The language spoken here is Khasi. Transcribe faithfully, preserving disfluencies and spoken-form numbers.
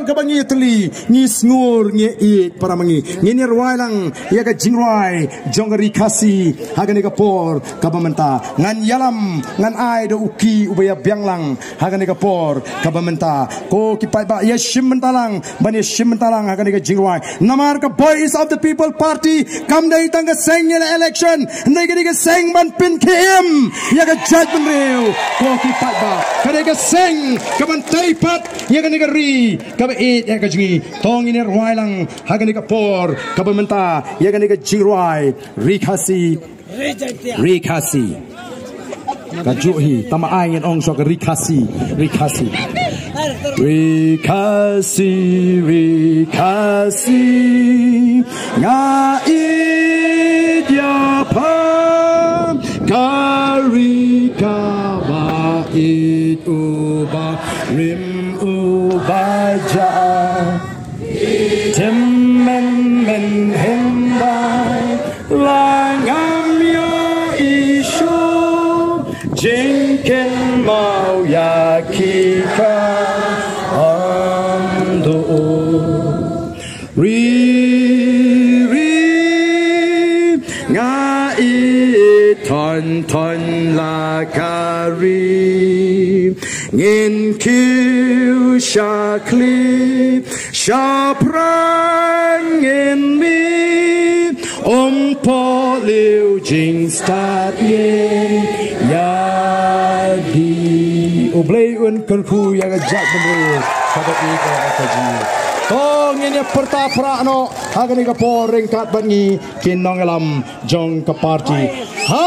kaba ngi ïatylli, ngi sngur, ngi ïeit para ma ngi. Ngin ïa rwai lang ïa ka jingrwai jong ka Ri Khasi ha kane ka por kaba mynta. Ngan ïalam, ngan ai da u ki uba ïa biang lang ha kane ka por kaba mynta. Ko ki paidbah, ïa shim bynta lang, ban ïa shim bynta lang ha kane ka jingrwai. Namar ka Voice of the People Party kam dei tang ka seng ïa la election, hynrei ka dei ka seng ban pynkhie im ïa ka jaitbynriew. Ko ki paidbah, ka dei ka seng kaban tei pat ïa kane ka ri kaba ïeit ïa ka jong ngi. To ngin ïa rwai lang ha kane ka por kaba mynta ïa kane ka jingrwai Ri Khasi, Ri Khasi. Ka juh hi, tang ba ai ngin ong shuwa ka Ri Khasi, Ri Khasi. Ri Khasi, Ri Khasi, nga ïeit ïa pha, ka ri kaba ïeit, uba rim uba jah. Tymmen men hynrei la ngam ïohi shuh jingkynmaw ïa ki, ka ym duh. Ri, ri, nga ïeit thon thon la ka ri. Ngin kiew sha khlieh, sha pran ngin mih, ym poi lei jingstad ngin ïa dih. U Blei un kyrkhu ïa ka jaitbynriew kaba ïeit ïa ka jong ngi. To ngin ïa pyrta phra noh ha kane ka por ryngkat bad ngi ki nongïalam jong ka party. Ha